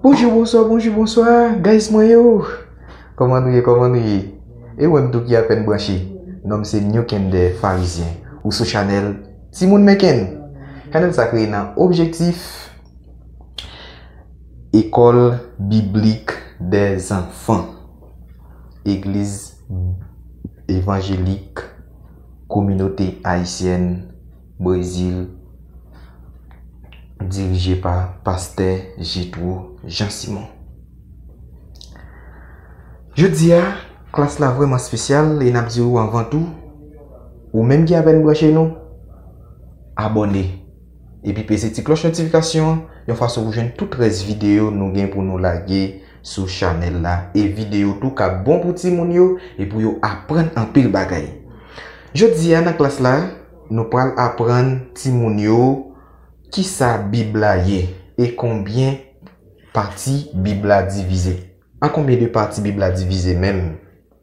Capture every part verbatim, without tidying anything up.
Bonjou, bonswa, bonjou, bonswa, guys mwen yo. Kòman nou ye, kòman nou ye? E ou menm tou ki apèn branche. Non m se New Kender Pharisien. Ou sou chanèl Timoun Menken. Chanèl sa kreye nan objektif École Biblique des Enfants, Église Évangélique Communauté Haïtienne Brésil, dirije pa Pastè Jethro Jean Simon. Jodi a, klas la vrèman espesyal e n ap di w anvan tou, ou menm ki apèn branche nou, abòne. Epi peze ti klòch notifikasyon an, yon fason pou jwenn tout rès videyo nou gen pou nou lage sou chanèl la. E videyo tou k ap bon pou timoun yo e pou yo aprann anpil bagay. Jodi a nan klas la, nou pral aprann timoun yo kisa Bib la ye e konbyen pati Bib la divize. An konbyen de pati Bib la divize menm?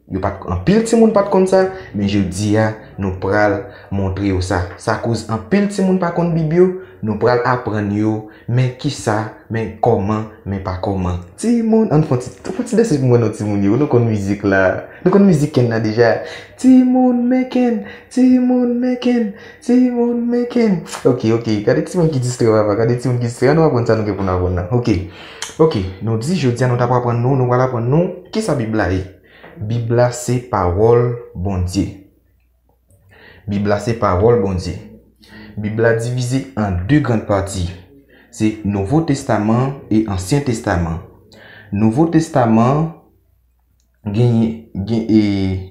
Yo pa t, anpil timoun pa t konn sa, men jodi a, nou pral montre yo sa. Sa koz anpil timoun pa konn Bib yo, nou pral aprann yo, men kisa, men kòman, men pa kòman. Timoun, ann fè yon ti, fè yon ti danse pou mwen non timoun yo. Nou konn mizik la. Nou konn mizik Ken nan deja. Timoun Menken, timoun Menken, timoun Menken. Ok, ok. Gade timoun ki distrè papa, gade timoun ki distrè. Ann nou aprann sa nou gen pou nou aprann nan. Ok. Ok, nou di jodi a nou t ap aprann nou, nou pral aprann nou kisa Bib la ye. Bib la se pawòl Bondye. Bib la se pawòl Bondye. Bib la divize an de grann pati. Se Nouvo Testaman e Ansyen Testaman. Nouvo Testaman genyen, gen, e,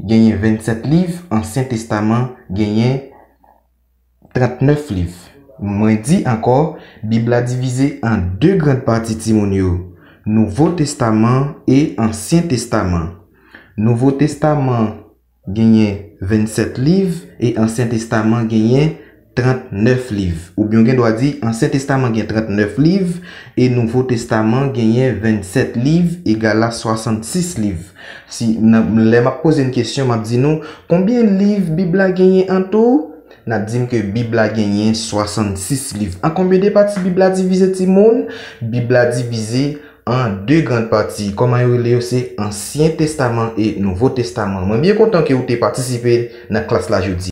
genyen vennsèt liv, Ansyen Testaman genyen trannèf liv. Mwen di ankò, Bib la divize an de grann pati timoun yo, Nouvo Testaman e Ansyen Testaman. Nouvo Testaman genyen vennsèt liv e Ansyen Testaman genyen trannèf liv. Oubyen w gen dwa di Ansyen Testaman gen trannèf liv e Nouvo Testaman genyen vennsèt liv egal a swasannsis liv. Si nan, lè m ap poze n kesyon, m ap di nou, konbyen liv Bib la genyen an tou? N ap di m ke Bib la genyen swasannsis liv. An konbyen de pati Bib la divize timoun? Bib la divize an de grann pati. Kòman yo rele yo? Se Ansyen Testaman e Nouvo Testaman. Mwen byen kontan ke ou te patisipe nan klas la jodi.